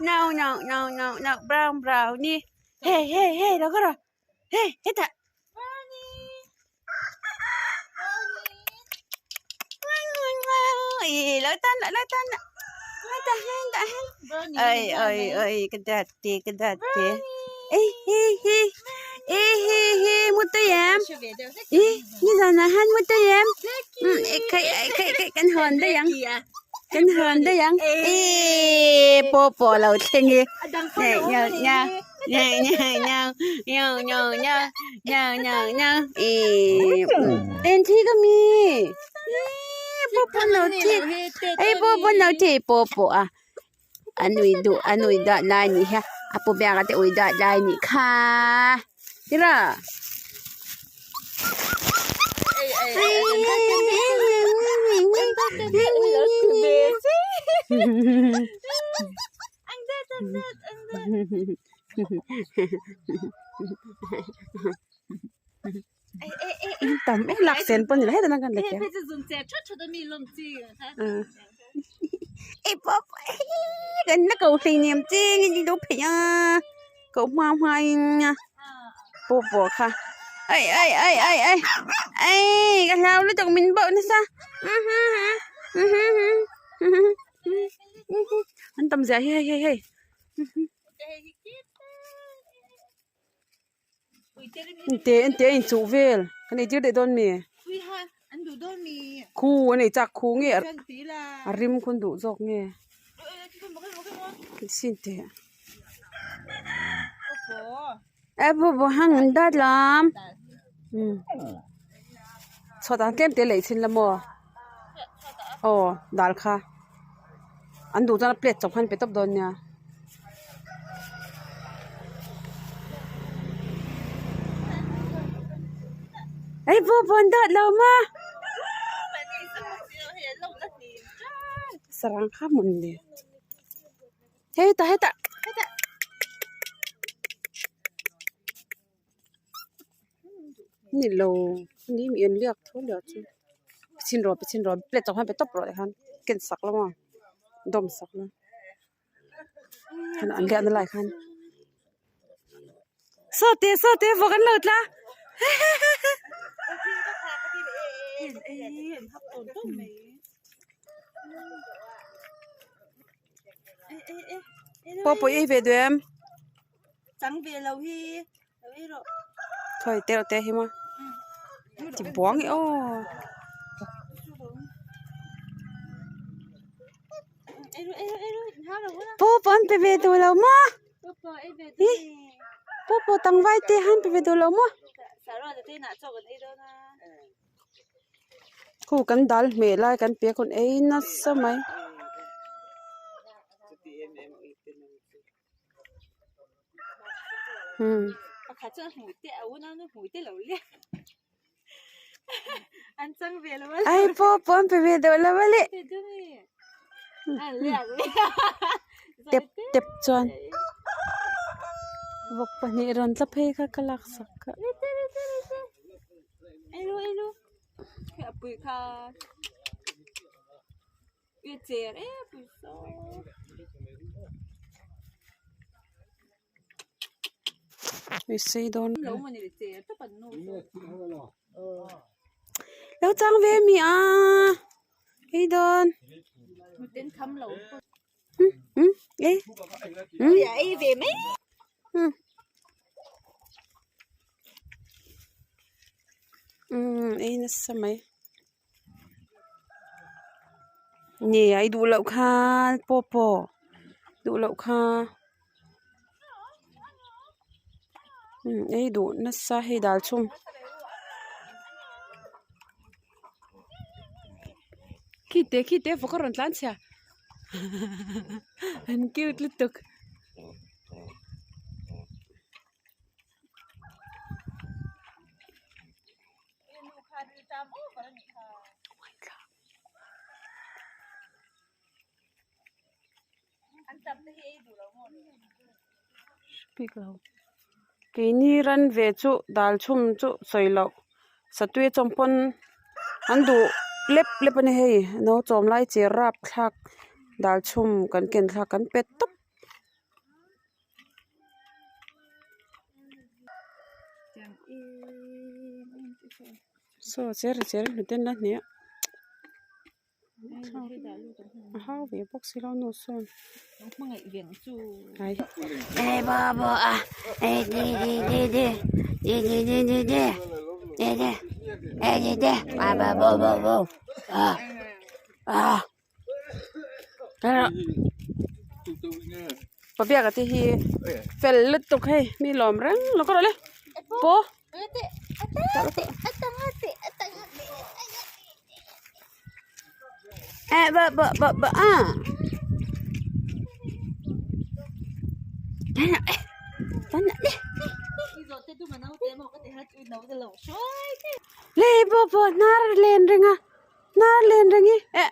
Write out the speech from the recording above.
No no no no no brown brownie hey hey hey lo kawh rawh hey hetah ih lo tan lah lo tan lah hetah hetah oi oi oi ka dat te ka dat te ei hi hi ei hi hi mutui em ih nizanah han mutui em khai khai khai kan hawn daih ang kan hawn daih ang ihh pawh pawh lo thleng e nya nya nya nya nya nya nya nya nya nya nya ihh en thi ka mi ihh pawh pawh lo thi ei pawh pawh lo thi pawh pawh a. An ui duh an ui duat lai anih hi a a pu biaka te ui duat lai anih kha tiraw. Tam em lak sen pawh ni lo heta kan la kan la ko hleinem cheng in ilo phei a ko hma hma in a pawh pawh kha ai ai ai ai ai ai ka hlau lutuk min bauh nasa an tam zia hi hei hei hei. Te en te a inchuh vel kan eitir daih dawn mi khu an ei chak khu nge a rim khu an duh zawk nge sin teh e bu bu hang an dat lam chhuat ah tlem te lei chhin la maw aw dal kha an duh chuan a plate chawp khan pe tawp dawn nia. Ei pawh pawn dawt lo maw sarang kha hmun ni hetah hetah. Ni lo ni mi an liak tho liah chu chhin rawh pe chhin rawh plate ah khan pe tawp rawh tikhan ken sak lo maw dawm sak lo an liahna lai khan saw te saw te vawk an lo tla pawh pawh ei ve duh em. Chang ve lo hi lo ei rawh. Khawi te reuh te hi maw ti buang i aw. Pu pawh an pe ve duh lo maw hi pu pawh tangvai te han pe ve duh lo maw. Khu kan dal hmeh lai kan pe khawn ei nasa mai. Pakhat chuan hmui te a un a hmui te lo liak an chang ve lo a ai pawh pawh an pe ve deuh lo a le tep tep chuan vawk pahnih rawn tla phei kha ka lak sak kha. Sei dawn lo chang ve mi a ei dawn ei nasa mai. Nge a i duh loh kha pawh pawh duh loh kha umm ei duh nasa hei dal chhung khite khite vawk a rawn tlan chhia an cute lutuk. Keini ran ve chu dal chhum chu sawi loh satui a chawmpawn an duh lep lep a ni hei no chawm lai che rap thlak. Dal chhum kan ken thlak kan pet tawp. Saw cher cher hnute an la hne a a hau ve bawk si lo nu sawn Pabiaka te hi fel lutuk hei mi lawm reng lo ka rawh le paw eh ba ba ba ba a le bo bo hnar len reng a hnar len reng hi eh.